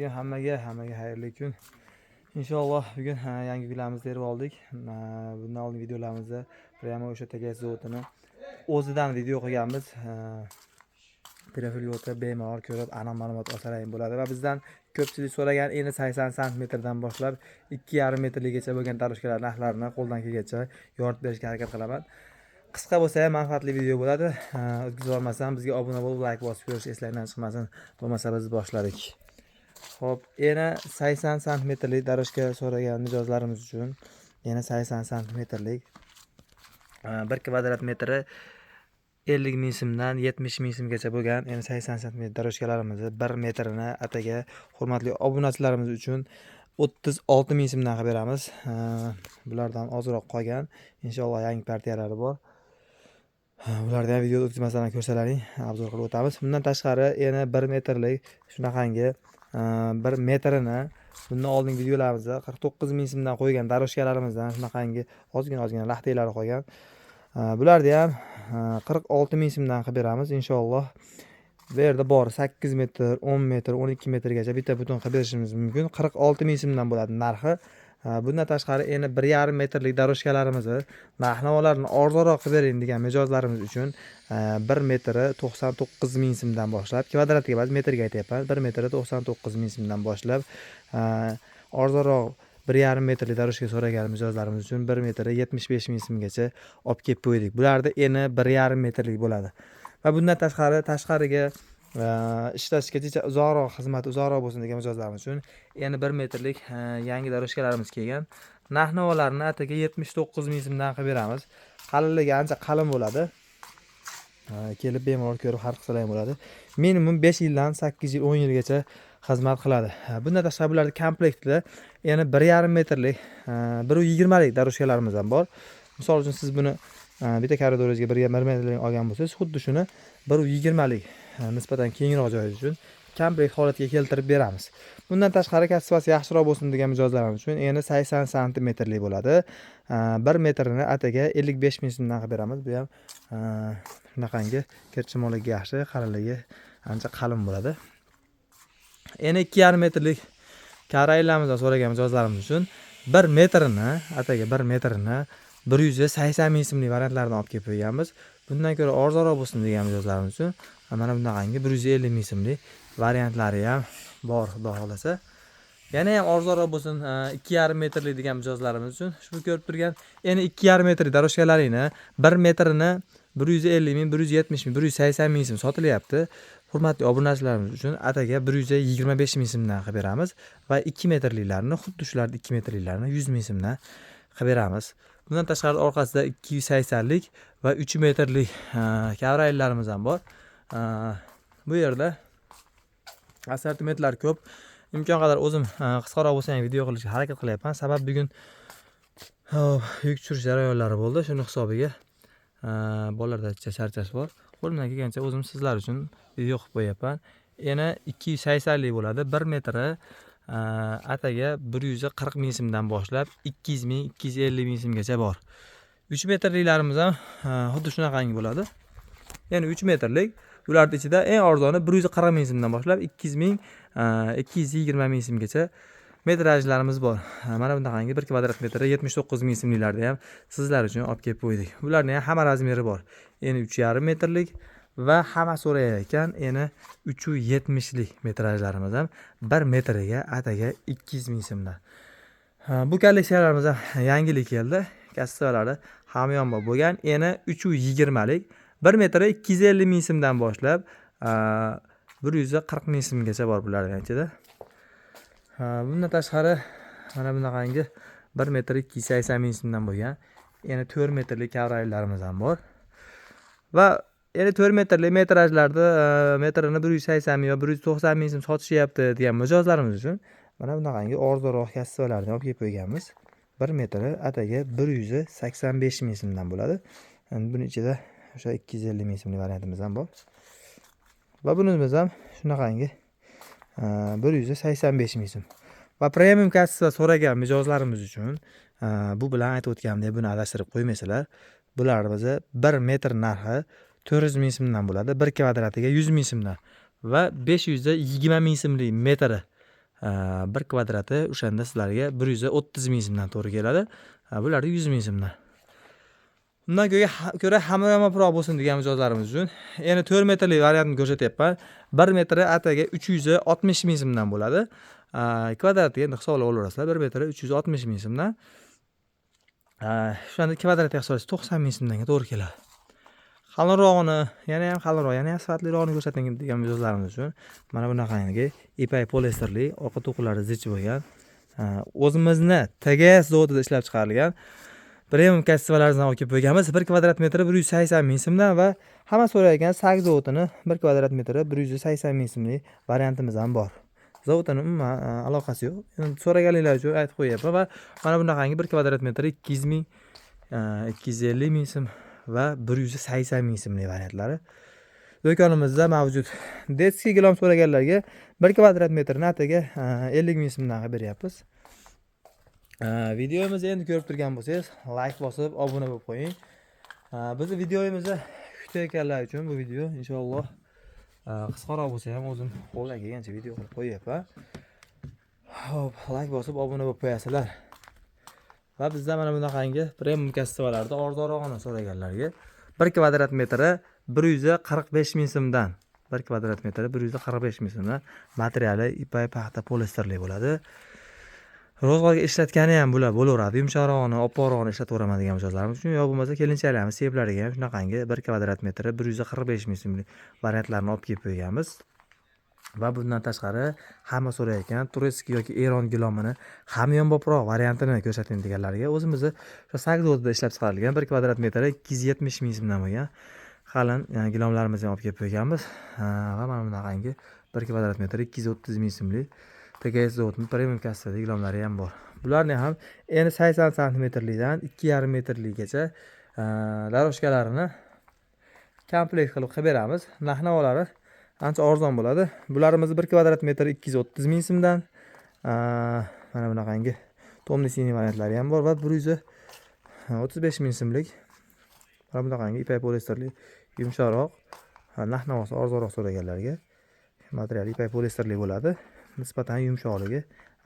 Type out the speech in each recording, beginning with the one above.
Alaykum hammaga, xayrli kun. Inshaalloh bugun yangi gullarimizni terib oldik. Bundan oldingi videolarimizda prямо o'sha TGS zavodini o'zidan video qilganmiz. Profilga o'tib bemalol ko'rib, aniq ma'lumot olsalaring bo'ladi va bizdan ko'pchilik so'ragan eni 80 santimetrdan boshlab 2,5 metrligacha bo'lgan дорожка lar narxlarini qo'ldan kelgancha yoritib berishga harakat qilaman. Qisqa bo'lsa ham manfaatli video bo'ladi. O'tkazib yubormasdan bizga obuna bo'lib, layk bosib ko'rish eslaringdan chiqmasin. Bo'lmasa biz boshladik. Xo'p, yana 80 santimetrlik дорожка so'ragan mijozlarimiz uchun yana 80 santimetrlik 1 kvadrat metri 50 ming so'mdan 70 ming so'mgacha bo'lgan endi 80 santimetr дорожка larimizni 1 metrini ataga hurmatli obunachilarimiz uchun 36 ming so'mdan qilib beramiz. Bulardan ozroq qolgan. Inshaalloh yangi partiyalari bor. Ularni ham videoda o'tkazmasdan ko'rsalaring, обзор qilib o'tamiz. Bundan tashqari yana 1 metrlik shunaqangi 1 metrini bundan oldingi videolarimizda 49 ming so'mdan qo'ygan дорожка larimizdan shunaqangi ozgina ozgina laxtiklari qolgan. Bularni ham 46 ming so'mdan qilib beramiz inshaalloh. Bu yerda bor 8 metr, 10 metr, 12 metrgacha bitta butun qilib berishimiz mumkin. 46 ming so'mdan bo'ladi narxi. Bundan tashqari endi 1,5 metrlik дорожка larimizni narx-navolarni arzonroq qilib bering degan mijozlarimiz uchun 1 metri 99 ming so'mdan boshlab, kvadratiga emas, metrga aytyapman. 1 metri 99 ming so'mdan boshlab arzonroq 1,5 metrlik дорожка so'ragan mijozlarimiz uchun 1 metri 75 ming so'mgacha olib kelib qo'ydik. Bularni eni 1,5 metrlik bo'ladi. Va bundan tashqari tashqariga ishlashga jicha uzoqroq, xizmat uzoqroq bo'lsin degan mijozlarimiz uchun endi 1 metrlik yangi дорожка larimiz kelgan. Narx-navolarni ataga 79 ming so'mdan qilib beramiz. Qalinligi ancha qalin bo'ladi. Kelib bemalol ko'rib xarid qilsalar ham bo'ladi. Minimum 5 yildan 8 yil, 10 yilgacha xizmat qiladi. Bundan tashqari bularni komplektida yana 1,5 metrlik, 1,20lik дорожка larimiz ham bor. Misol uchun, siz buni bitta koridoringizga 1 metrlik olgan bo'lsangiz, xuddi shuni 1,20lik nisbatan kengroq joy uchun komplekt holatga keltirib beramiz. Bundan tashqari качество si yaxshiroq bo'lsin degan mijozlarimiz uchun eni 80 santimetrlik bo'ladi. 1 metrini ataga 55 ming so'mdan qilib beramiz. Bu ham shunaqangi kir-chimolligi yaxshi, qalinligi ancha qalin bo'ladi. Endi 2,5 metrlik karaylarimizni so'ragan mijozlarimiz uchun 1 metrini ataga 1 metrini 180 ming so'mlik variantlardan olib kelib qo'yganmiz. Bundan ko'ra arzonroq bo'lsin degan mijozlarimiz uchun mana bunaqangi 150 ming so'mlik variantlari ham bor, xudo xohlasa. Yana ham arzonroq bo'lsin 2,5 metrlik degan mijozlarimiz uchun shu ko'rib turgan endi 2,5 metrlik дорожка laringni 1 metrini 150 ming, 170 ming, 180 ming so'm sotilyapti. Hurmatli obunachilarimiz uchun ataga 125 ming so'mdan qilib beramiz va 2 metrliklarni, xuddi shularni 2 metrliklarni 100 ming so'mdan qilib beramiz. Bundan tashqari orqasida 280lik va 3 metrlik kavraylarimiz ham bor. Bu yerda assortimentlar ko'p. Imkon qadar o'zim qisqaroq bo'lsa ham video qilishga harakat qilyapman. Sabab bugun hop, yuk tushirish jarayonlari bo'ldi. Shuni hisobiga bolalarda charchash bor. Qo'limdan kelgancha o'zim sizlar uchun video qilib qo'yyapman. Yana 280lik bo'ladi. 1 metri ataga 140 ming so'mdan boshlab 200 ming, 250 ming so'mgacha bor. 3 metrliklarimiz ham xuddi shunaqangi bo'ladi. Ya'ni 3 metrlik ularning ichida eng arzoni 140 ming so'mdan boshlab 200 ming, 220 ming so'mgacha metrajlarimiz bor. Mana bunaqangi 1 kvadrat metri 79 ming so'mliklarni ham sizlar uchun olib kelib qo'ydik. Bularning ham hamma размер i bor. Eni 3,5 metrlik va hamma so'rayotgan eni 3,70lik metrajlarimiz ham 1 metriga ataga 200 ming so'mdan. Bu kolleksiyalarimiz ham yangilik keldi. Качество lari hamyonbop bo'lgan. Eni 3,20lik 1 metri 250 ming so'mdan boshlab 140 ming so'mgacha bor bularning ichida. Bundan tashqari mana bunaqangi 1 metr 280 ming so'mdan bo'lgan eni 4 metrlik kavraylarimiz ham bor. Va endi 4 metrlik metrajlarda metrini 180 ming yo 190 ming so'm sotishyapti degan mijozlarimiz uchun mana bunaqangi arzonroq качество larni olib kelib qo'yganmiz. 1 metri ataga 185 ming so'mdan bo'ladi. Endi buni ichida o'sha 250 ming so'mlik variantimiz ham bor. Va bunimiz ham shunaqangi 185 ming so'm. Va premium качество so'ragan mijozlarimiz uchun bu bilan aytib o'tganimdek, buni adashtirib qo'ymaysizlar. Bular bizni 1 metr narxi 400 ming so'mdan bo'ladi. 1 kvadratiga 100 ming so'mdan va 520 ming so'mlik metri. Bir kvadrati o'shanda sizlarga 130 ming so'mdan to'g'ri keladi. Bular 100 ming so'mdan. Undan ko'ra hamyonboproq bo'lsin degan mijozlarimiz uchun endi 4 metrli variantni ko'rsatyapman. 1 metri ataga 360 ming so'mdan bo'ladi. Kvadratiga endi hisoblab olaverasizlar. 1 metri 360 ming so'mdan. O'shanda kvadratga hisoblasangiz 90 ming so'mdanga to'g'ri keladi. Qalinrog'ini, yana ham qalinroq, yana ham sifatlirog'ini ko'rsating degan mijozlarimiz uchun mana bunaqangi ipak poliesterli, orqa to'qilari zich bo'lgan, o'zimizni TGS zavodida ishlab chiqarilgan premium качество laridan olib kelib qo'yganmiz. 1 kvadrat metri 180 ming so'mdan va hamma so'rayotgan sak zavodini 1 kvadrat metri 180 ming so'mlik variantimiz ham bor. Zavodini umuman aloqasi yo'q. Endi so'raganliklar uchun aytib qo'yapman va mana bunaqangi 1 kvadrat metri 200 ming, 250 ming so'm va 180 ming so'mlik variantlari do'konimizda mavjud. Детский gilam so'raganlarga 1 kvadrat metrini ataga 50 ming so'mdan qilib beryapmiz. Videomizni endi ko'rib turgan bo'lsangiz, like bosib, obuna bo'lib qo'ying. Bizni videomizni kutayotganlar uchun bu video inshaalloh qisqaroq bo'lsa ham o'zim qo'ldan kelgancha video qilib qo'yyapman. Xo'p, like bosib obuna bo'lib qo'yasizlar. Va bizda mana bunaqangi premium качество larda arzonrog'ini so'raganlarga 1 kvadrat metri 145 ming so'mdan. 1 kvadrat metri 145 ming so'mdan, materiali ipak paxta poliesterli bo'ladi. Ro'zg'orga ishlatgani ham bular bo'laveradi. Yumshoqrog'ini, oppoqrog'ini ishlataveraman degan mijozlarimiz uchun yo bo'lmasa kelinchaklarimiz seplariga ham shunaqangi 1 kvadrat metri 145 ming so'mlik variantlarni olib kelib qo'yganmiz. Va bundan tashqari hamma so'rayotgan турецкий yoki Eron gilomini hamyonbobroq variantini ko'rsating deganlarga o'zimizni o'sha sak zavodida ishlab chiqarilgan 1 kvadrat metri 270 ming so'mdan bo'lgan qalin gilomlarimizni ham olib kelib qo'yganmiz. Va mana bunaqangi 1 kvadrat metri 230 ming so'mlik TKS zavodning premium качество da gilomlari ham bor. Bularni ham eni 80 santimetrlikdan 2,5 metrligacha дорожка larini komplekt qilib qilib beramiz. Narx navolari ancha arzon bo'ladi. Bularimiz 1 kvadrat metr 230 ming so'mdan. Mana bunaqangi тёмный синий variantlari ham bor va 135 ming so'mlik mana bunaqangi ipak poliesterli yumshoqroq, narx navosi arzonroq so'raganlarga material ipak poliesterli bo'ladi. Nisbatan yumshoqligi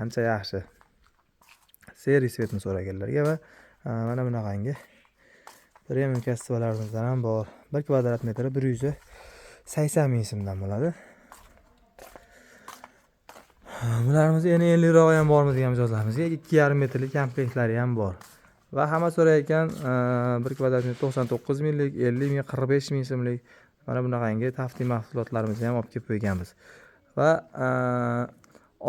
ancha yaxshi. Серый цвет ni so'raganlarga va mana bunaqangi premium качество larimizdan ham bor. 1 kvadrat metri 180 ming so'mdan bo'ladi. Bularimiz endi enlirog'i ham bormi degan mijozlarimizga 2,5 metrlik komplektlari ham bor. Va hamma so'rayotgan 1 kvadrat metr 99 minglik, 50 ming, 45 ming so'mlik mana bunaqangi tafti mahsulotlarimizni ham olib kelib qo'yganmiz. Va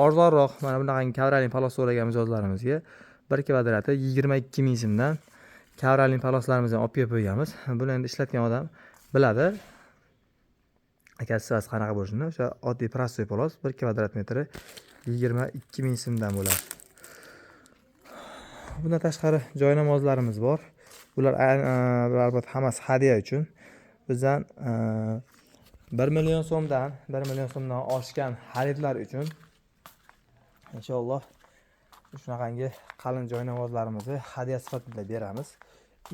arzonroq mana bunaqangi ковролин palos so'ragan mijozlarimizga 1 kvadrati 22 ming so'mdan ковролин paloslarimizni ham olib kelib qo'yganmiz. Buni endi ishlatgan odam biladi. Качество si qanaqa bo'lishini. O'sha oddiy простой palos 1 kvadrat metri 22 ming so'mdan bo'ladi. Bundan tashqari joy namozlarimiz bor. Bular albatta hammasi hadya uchun. Bizdan 1 million so'mdan 1 million so'mdan oshgan xaridlar uchun inshaalloh shunaqangi qalin joy namozlarimizni hadya sifatida beramiz.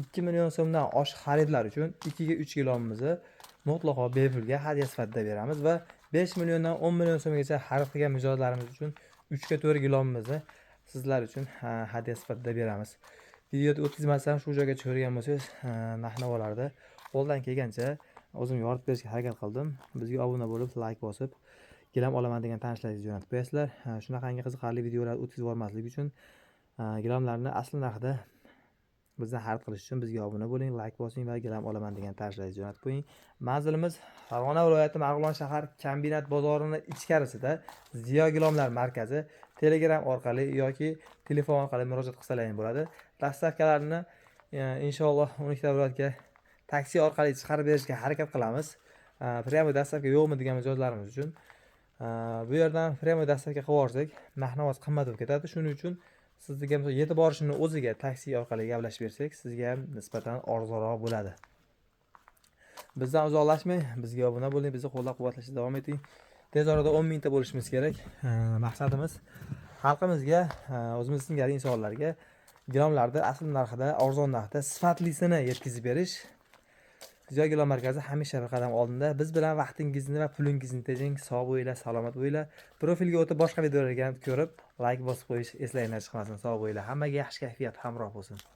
2 million so'mdan oshiq xaridlar uchun 2 ga 3 gilomimizni mutlaqo bepulga hadya sifatida beramiz va 5 milliondan 10 million so'mgacha xarid qilgan mijozlarimiz uchun 3 ga 4 gilomimizni sizlar uchun hadya sifatida beramiz. Videoni o'tkazmasdan shu joygacha ko'rgan bo'lsangiz, narx navolarda qo'ldan kelgancha o'zim yoritib berishga harakat qildim. Bizga obuna bo'lib, like bosib, gilam olaman degan tanishlaringizga jo'natib qo'yasizlar. Shunaqangi qiziqarli videolar o'tkazib yubormaslik uchun, gilamlarni asl narxida bizdan xarid qilish uchun bizga obuna bo'ling, like bosing va gilam olaman degan tanishlaringizga jo'natib qo'ying. Manzilimiz Farg'ona viloyati, Marg'ilon shahar, Kombinat bozorini ichkarisida Ziyo gilomlar markazi. Telegram orqali yoki telefon orqali murojaat qilsalaring bo'ladi. Доставка larni inshaalloh 12 ta viloyatga taksi orqali chiqarib berishga harakat qilamiz. Прямой доставка yo'qmi degan mijozlarimiz uchun bu yerdan прямой доставка qilib yuborsak, narx navosi qimmat bo'lib ketadi. Shuning uchun sizga misol yetib borishini o'ziga taksi orqali gaplashib bersak, sizga ham nisbatan arzonroq bo'ladi. Bizdan uzoqlashmang, bizga obuna bo'ling, bizni qo'llab-quvvatlashda davom eting. Tez orada 10 mingta bo'lishimiz kerak. Maqsadimiz xalqimizga, o'zimiz singari insonlarga gilomlarni asl narxida, arzon narxda sifatlisini yetkazib berish. Ziyo Gilam markazi hamisha bir qadam oldinda. Biz bilan vaqtingizni va pulingizni tejang, sog' bo'linglar, salomat bo'linglar. Profilga o'tib boshqa videolarga ham ko'rib, layk bosib qo'yish eslaringdan chiqmasin. Sog' bo'linglar. Hammaga yaxshi kayfiyat hamroh bo'lsin.